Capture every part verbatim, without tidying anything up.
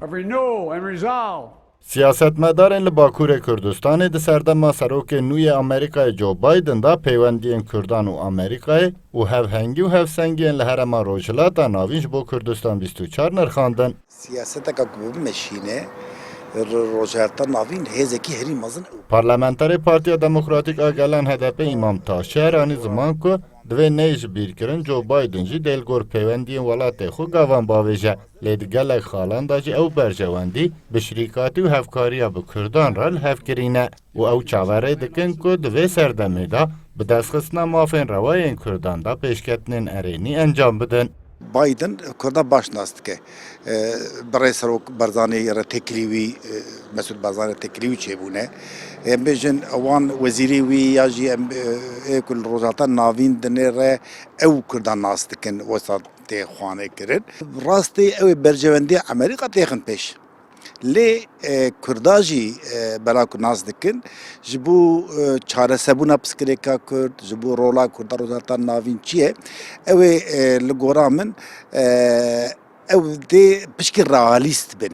of renewal and resolve. Siyasetmedarên li Bakurê Kurdistanê di serdema serokê nû yê Amerîkayê Joe Biden de peywendiyên Kurdan û Amerîkayê û hevhengî û hevsengiyên li Herêma Rojhilata Navîn ji bo Kurdistan bîst û çar nirxandin. Siyaseteka ku bimeşîne, Rojhilata Navîn hêzekî herî mezin ew. Parlamenterê Partiya Demokratîk a Gelan H D P Îmam Taşer anî ziman ku divê neyê ji bîr kirin Joe Biden jî dê li gor peywendiyên welatê xwe gavan bavêje. Lê di gelek xalan de jî ew berjewendî bi şirîkatî û hevkariya bi Kurdan re li hev kirîne û ew çaverê dikin ku di vê serdemê de bi destxistina mafên rewa yên Kurdan de pêşketinên erênî encam bidin. Biden Kurda baş nas dike. Birêz Serok Barzanî re têkilî wî, Mesûd Barzanî re têkilî wî çêbûne. Em bêjin wan wezîrê wî ya jî em ê ku li Rojhilata Navîn dinê re ew Kurdan nas dikin wesa tê xwanê kirin. Rastê ew ê berjewendiya Amerîka têxin pêş. Lê Kurda jî bela ku nas dikin, ji bo çareserbûna pirsgirêka Kurd, ji bo rola Kurda Rojhilata Navîn çi ye, ew ê li gora min ew dê pişkî realîst bin.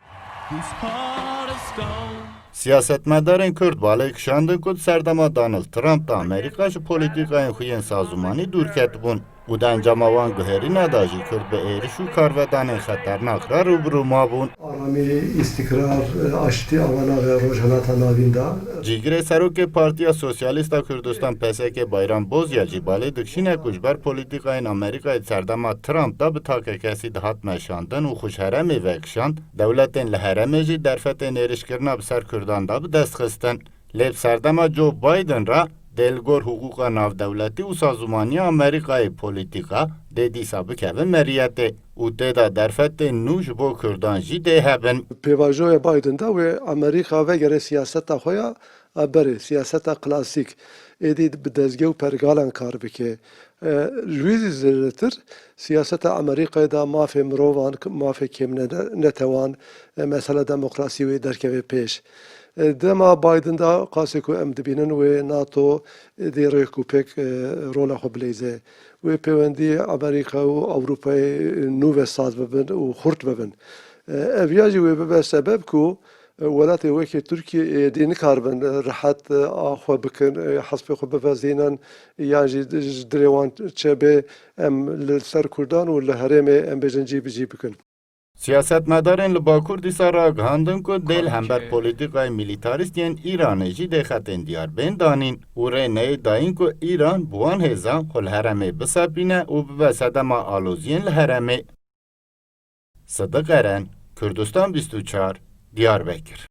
Siyasetmedarên Kurd balê kişandin ku di serdema Donald Trump de Amerîka ji polîtîkayên xwe yên sazûmanî dûr ketibûn û di encama wan guherîna de jî Kurd bi êriş û karvedanên xeternak re rû bi rû mabûn. Aramî, îstikrar, aştî ava nave Rojhilata Navîn de. Cîgirê Serokê Partiya Sosyalîst a Kurdistan P S K Bayram Bozyel jî balê dikişîne ku ji ber polîtîkayên Amerîkayê di serdema Trump de bi takekesî dihat meşandin û xwe ji herêmê vekişand, dewletên li herêmê jî derfetên êrişkirina bi ser Kurdan de bi dest xistin. Lê bi serdema Joe Biden re dê li gor hiqûqa navdewletî û sazûmaniya Amerîkayê polîtîka dê dîsa bikeve meriyetê û tê de derfetên nû ji bo Kurdan jî dê hebin. Pêvajoya Biden de wê Amerîka vegere siyaseta xwe ya a berê, siyaseta klasîk, êdî bi dezge û pergalan kar bike. Ji wî zî zêdetir siyaseta Amerîkayê de mafê mirovan, mafê kêmnetewan, mesela demokrasî wê derkeve pêş. Dema Biden de qasê ku em dibînin wê NATO dê rêk û pêk rola xwe bileyze. Wê pêwendiyê Amerîka û Ewropayê nû ve saz bibin û xurt bibin. Ev ya jî wê bibe sebeb ku welatê wekî Tirkiye êdî nikaribin rehet a xwe bikin, hespê xwe bivezînin yan jî ji dilê wan çêbe em li ser Kurdan û li herêmê em bêjin cî bi cî bikin. Siyasetmedarên li Bakur dîsa ragihandin ku dê li hember polîtîkayê milîtarîst yên Îranê jî dê xetên diyar bên danîn û rê neyê dayîn ku Îran bi wan hêzan xwe li herêmê bisepîne û bibe sedema aloziyên li herêmê. Sidiq Eren, Kurdistan bîst û çar, Diyarbekir.